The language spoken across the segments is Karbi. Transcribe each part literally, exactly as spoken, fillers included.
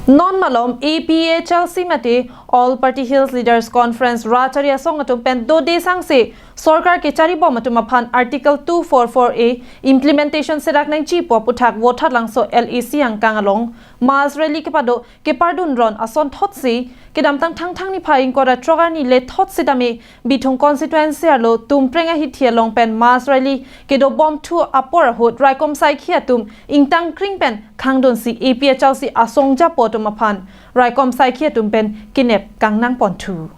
Non malom A P H L C mate All Party Hills Leaders Conference rat chari asong atum pen dode sangse sorkar kecharibom atum aphan Article two four four A implementation serak nangji pu aputhak Vothatlangso L A C angkang along mass rally kepado kepardun ron asonthotsi kedamtang Thangthang niphai ingkoi ra throk arni lethot sitame Bithung constituency arlo Tumpreng ahithi along pen mass rally kedobomthu apor ahut raikom saikhi atum ingtangkring pen khangdunsi A P H L C asong japo atum aphan raikom saikhi atum pen kenep kangnangponthu.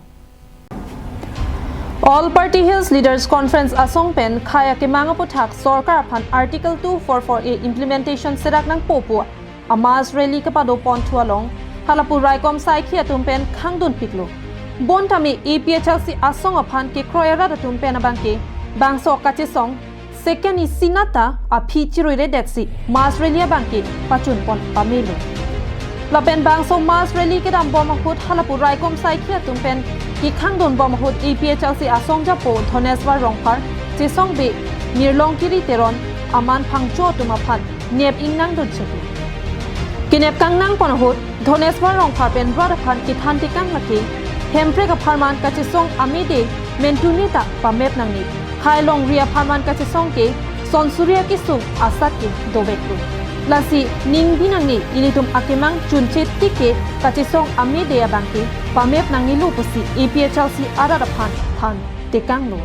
All Party Hills Leaders Conference asong pen khei akemang aputhak sorkar aphan Article two four four A implementation serak nangpo pu a mass rally kepadoponthu along halapu raikom saikhi atum pen khangdunpiklo. Bonta me A P H L C asong aphan kekroi arat atum pen abangke bangso kachesong second isi nata aphi chiruiredetsi mass rally abangke pachunpon pamelo. Lapen bangso mass rally kedambom ahut halapu raikom saikhi atum pen kekhangdunbom ahut A P H L C asong japo Dhoneswar Rongphar, chesong be Mirlongkiri Teron, aman phangcho atum aphan nep ingnangdun chepi. Kenep kangnangpon ahut Dhoneswar Rongphar pen rat aphan kethan tekang lake Hemprek apharman kachesong amede mentune ta pamep nangne. Khei longri apharman kachesong ke son suri akesung asat ke doveklo. Lasi ningbi nangne, ilitum akemang chunche tik ke kachesong amede abangke pamep nangnelo pusi A P H L C arat aphan than tekanglo.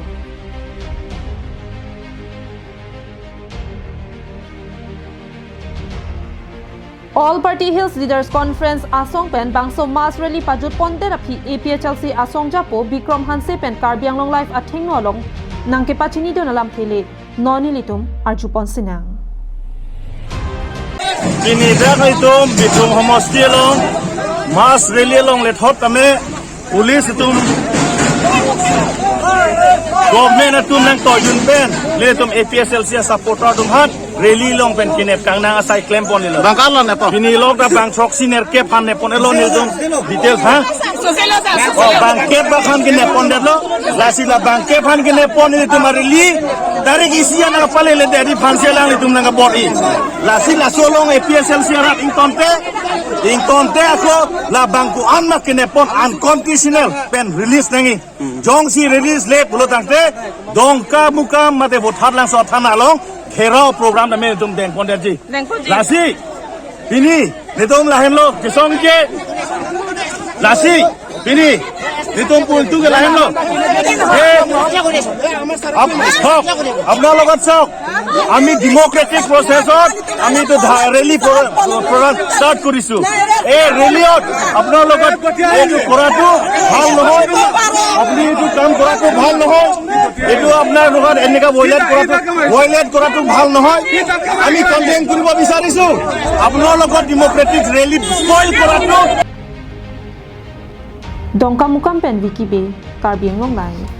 All Party Hills Leaders Conference asong pen bangso mass rally pajutpondet aphi A P H L C asong japo Bikram Hanse pen Karbi Anglong Live athengno along nangkepachinidun alamthe le non ilitum arjupon sinang. Pini dak itum Bithung homosti along mass rally along lethot tame police atum, government atum nangtoijun pen, ilitum A P H L C asupporter atum aphan rally along pen kenep kangnang asai klemponlo. Bang karlo nepo? Pini lok ta bang throksi nerkep aphan neppon-etlo nelitum details ha. Oh, bang kep bang aphan keneppondet lo. Lasi la bang kep aphan keneppon nelitum a rally tarik isi an apale le deri aphan selang nelitum nangkabor-i. Lasi laso along A P H L C arat ingtonte, ingtonte ako la bang ko-an ma keneppon unconditional pen release nangji. Jongsi release le pulo tangte Dongkamukam mate Vothatlangso thana along gherao program tame nelitum dengpondetji. Dengponji. Lasi pini nelitum lahenlo kesong ke. Lasi pini nelitum puntu ke lahenlo. He, ap-, hok, apnalok chok. আমি ডেমক্ৰেটিক প্ৰচেছত আমি এইটো ধা-, ৰেলী প্ৰ-, programme start কৰিছো। এই ৰেলীত আপোনাৰ লগত এইটো কৰাটো ভাল নহয়, আপুনি এইটো কাম কৰাটো ভাল নহয়, এইটো আপোনাৰ লগত এনেকা ভায়লেট কৰাটো, ভায়লেট কৰাটো ভাল নহয়। আমি কণ্ডেম কৰিব বিচাৰিছো আপোনাৰ লগত ডেমক্ৰেটিক ৰেলী স্পইল কৰাটো। Dongkamukam pen Vicky Bey, Karbi Anglong Live.